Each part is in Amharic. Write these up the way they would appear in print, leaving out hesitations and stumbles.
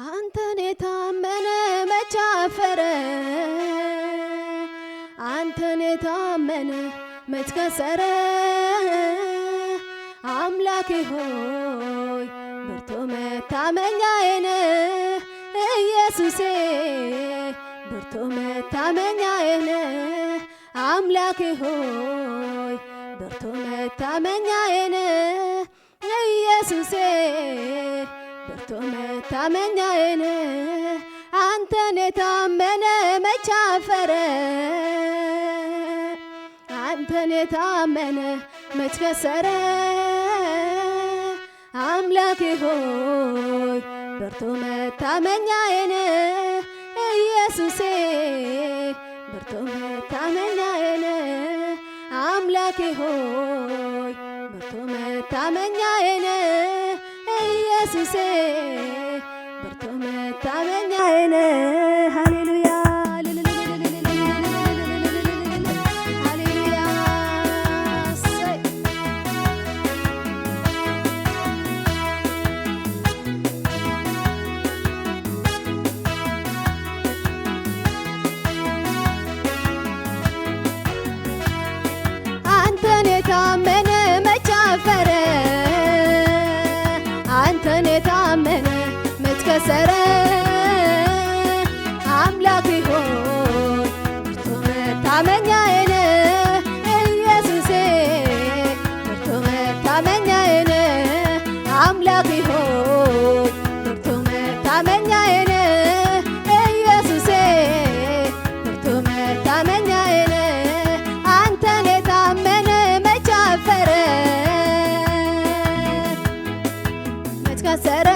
አንተን የታመነ መች አፈረ? አንተን የታመነ መች ከሰረ? አምላኬ ሆይ ብርቱ መታመኛዬ ነህ፣ ኢየሱሴ ብርቱ መታመኛዬ ነህ። አምላኬ ሆይ ብርቱ መታመኛዬ ነህ፣ ኢየሱሴ ብርቱ መታመኛዬ ነህ። አንተን የታመነ መች አፈረ? አንተን የታመነ መች ከሰረ? አምላኬ ሆይ ብርቱ መታመኛዬ ነህ፣ ኢየሱሴ ብርቱ መታመኛዬ ነህ። አምላኬ ሆይ ብርቱ መታመኛዬ ነህ፣ ኢየሱሴ ብርቱ መታመኛዬ ነህ። ሃሌሉያ ሃሌሉያ እሰይ። አንተን የታመነ መች አፈረ? አንተን የታመነ መች ከሰረ? አምላኬ ሆይ ብርቱ መታመኛዬ ነህ፣ ኢየሱሴ ብርቱ መታመኛዬ ነህ። አምላኬ ሆይ ብርቱ መታመኛዬ ነህ፣ ኢየሱሴ ብርቱ መታመኛዬ ነህ። አንተን የታመነ መች አፈረ? መች ከሰረ?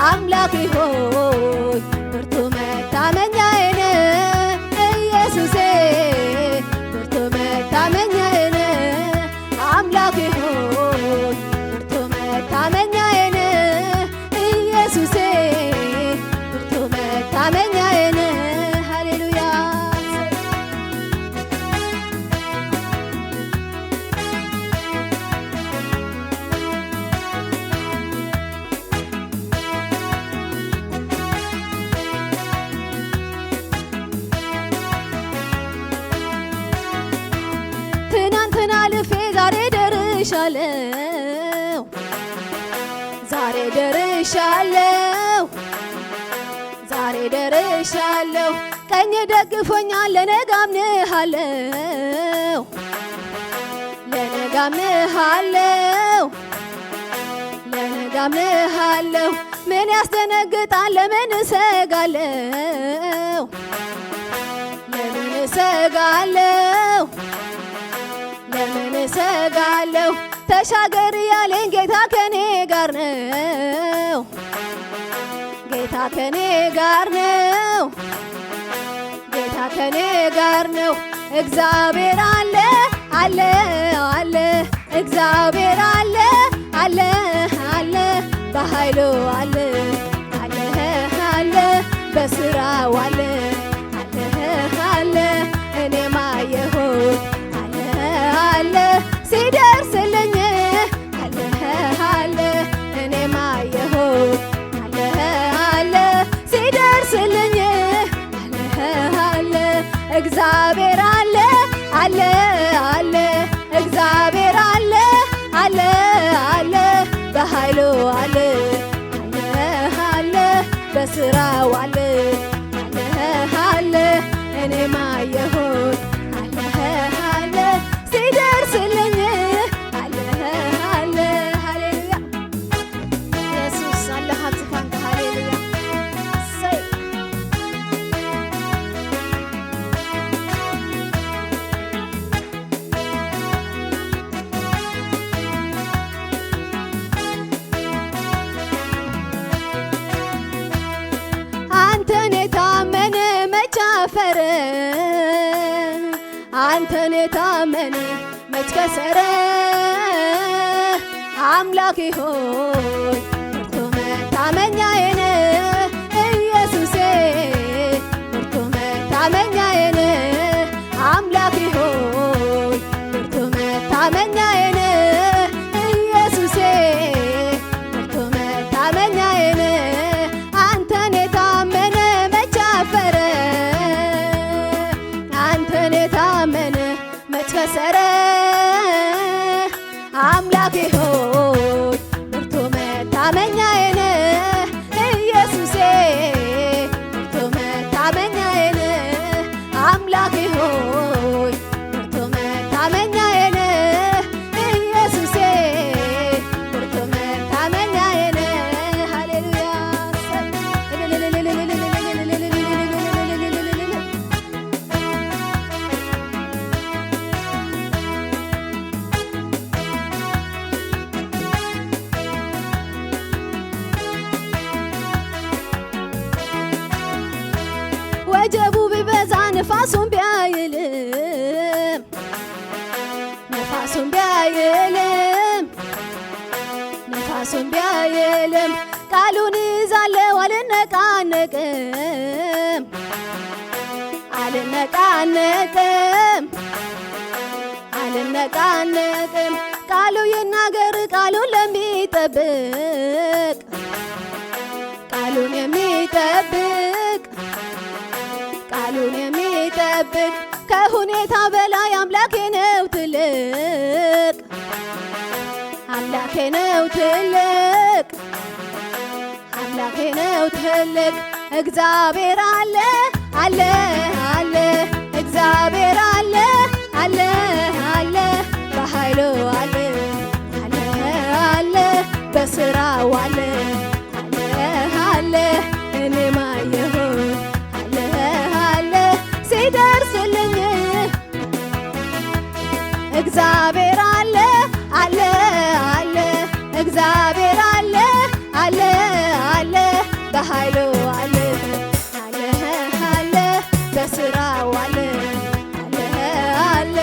አምላኬ ሆይ ብርቱ መታመኛዬ ነህ፣ ኢየሱሴ ብርቱ መታመኛዬ ነህ። አምላኬ ሆይ ብርቱ መታመኛዬ ነህ፣ ኢየሱሴ ብርቱ መታመኛዬ ነህ። ሃሌሉያ። ትናንትና አልፌ ዛሬ ደርሻለሁ፣ ዛሬ ደርሻለሁ፣ ዛሬ ደርሻለሁ። ቀኝ ደግፎኛል፣ ለነገ አምንሃለሁ፣ ለነገ አምንሃለሁ፣ ለነገ አምንሃለሁ። ምን ያስደነግጣል? ለምን እሰጋለሁ? ለምን እሰጋለሁ? ለምን እሰጋለሁ? ተሻገር ያለኝ ጌታ ከኔ ጋር ነው። ጌታ ከኔ ጋር ነው። ጌታ ከኔ ጋር ነው። እግዚአብሔር አለ አለ አለ፣ እግዚአብሔር አለ አለ አለ፣ በኃይሉ አለ አለ አለ፣ በስራው አለ አለ አለ፣ እኔም አየሁት አለ አለ ሲደርስልኝ አለ አለ፣ እኔም አየሁት አለ አለ ሲደርስልኝ አለ አለ። እግዚአብሔር አለ አለ አለ፣ እግዚአብሔር አለ አለ አለ፣ በኃይሉ አለ አለ አለ፣ በስራው አለ አለ አለ፣ እኔም አየሁት አለ አለ ሲደርስልኝ አለ አለ። ሃሌሉያ ኢየሱስ አለ ኣብ ዝፋንካ። ሃሌሉያ እሰይ። አንተን የታመነ መች አፈረ? አንተን የታመነ መች ከሰረ? አምላኬ ሆይ ብርቱ መታመኛዬ ነህ፣ ኢየሱሴ ብርቱ መታመኛዬ ነህ። አምላኬ ሆይ ብርቱ መታመኛዬ ነህ፣ ኢየሱሴ ብርቱ መታመኛዬ ነህ። መታመኛዬ ነህ ኢየሱሴ ብርቱ መታመኛዬ ነህ አምላኬ ሆይ ብርቱ መታመኛዬ ነህ ኢየሱሴ ብርቱ መታመኛዬ ነህ። ሃሌሉያ። ወጀቡ ቢበዛ ንፋሱን ቢያይልም ነፋሱን ቢያይልም ነፋሱን ቢያይልም ቃሉን ይዛለው አልነቃነቅም አልነቃነቅም አልነቃነቅም። ቃሉ ይናገር ቃሉን ለሚጠብቅ ቃሉን የሚጠብቅ ቃሉን የሚጠብቅ ከሁኔታ በላይ አምላኬ ነው ትልቅ አምላኬ ነው ትልቅ አምላኬ ነው ትልቅ። እግዚአብሔር አለ አለ አለ እግዚአብሔር አለ አለ አለ በኃይሉ አለ አለ አለ በስራው አለ አለ አለ እኔ ማየሁት አለ አለ ሲደርስልኝ እግዚአብሔር አለ አለ አለ እግዚአብሔር አለ አለ አለ በኃይሉ አለ አለ አለ በስራው አለ አለ አለ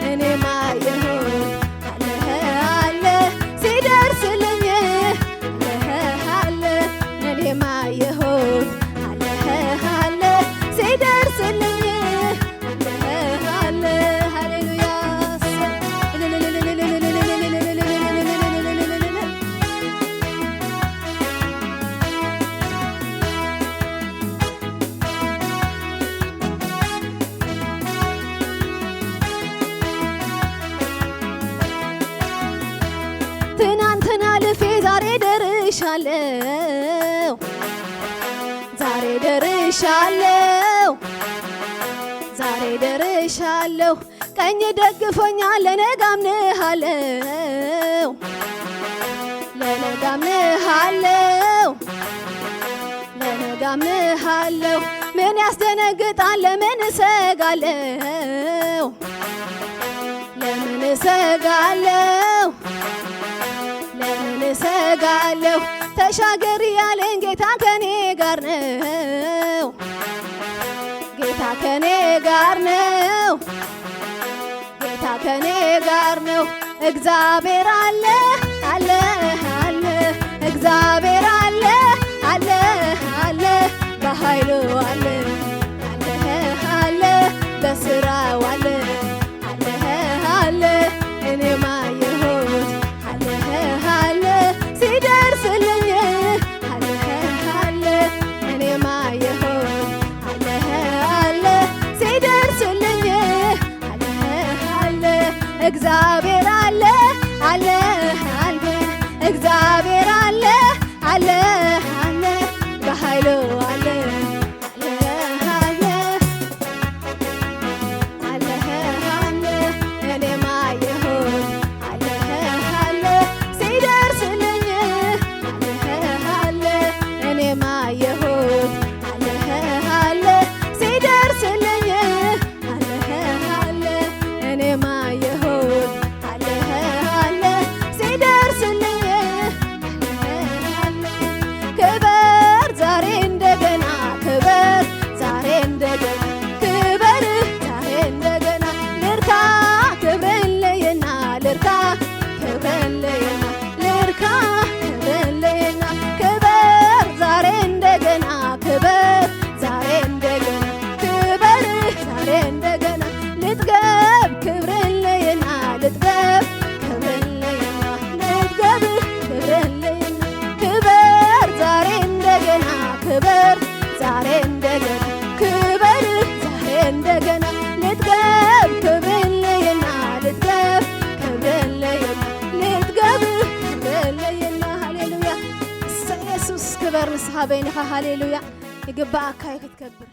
እኔ ማየሁት አለ አለ ሲደርስልኝ አለ አለ እኔ ማየሁት አለ አለ ሲደርስልኝ አለ አለ። ሃሌሉያ። ትናንትና ልፌ ዛሬ ደርሻለሁ ዛሬ ደርሻለሁ ዛሬ ደርሻለሁ። ቀኝ ደግፎኛል ለነገ አምንሃለሁ ለነገ አምንሃለሁ ለነገ አምንሃለሁ። ምን ያስደነግጣል? ለምን እሰጋለሁ? ለምን እሰጋለሁ? ለምን እሰጋለሁ? ተሻገር ያለኝ ጌታ ከኔ ጋር ነው። ጌታ ከኔ ጋር ነው። ጌታ ከኔ ጋር ነው። እግዚአብሔር አለ አለ አለ እግዚአብሔር አለ አለ አለ በኃይሉ አለ አለ አለ በስራው አለ አለ አለ እኔ ማየሁት አለ አለ ሲደርስልኝ አለ አለ እኔ ማየሁት አለ አለ ሲደርስልኝ አለ አለ እግዚአብሔር አለ አለ አለ እግዚአብሔር አለ አለ አለ በኃይሉ አለ አለ አለ አለ ክበር ንስኻ በይንኻ። ሃሌሉያ። ይግባኣካ እዩ ክትከብር።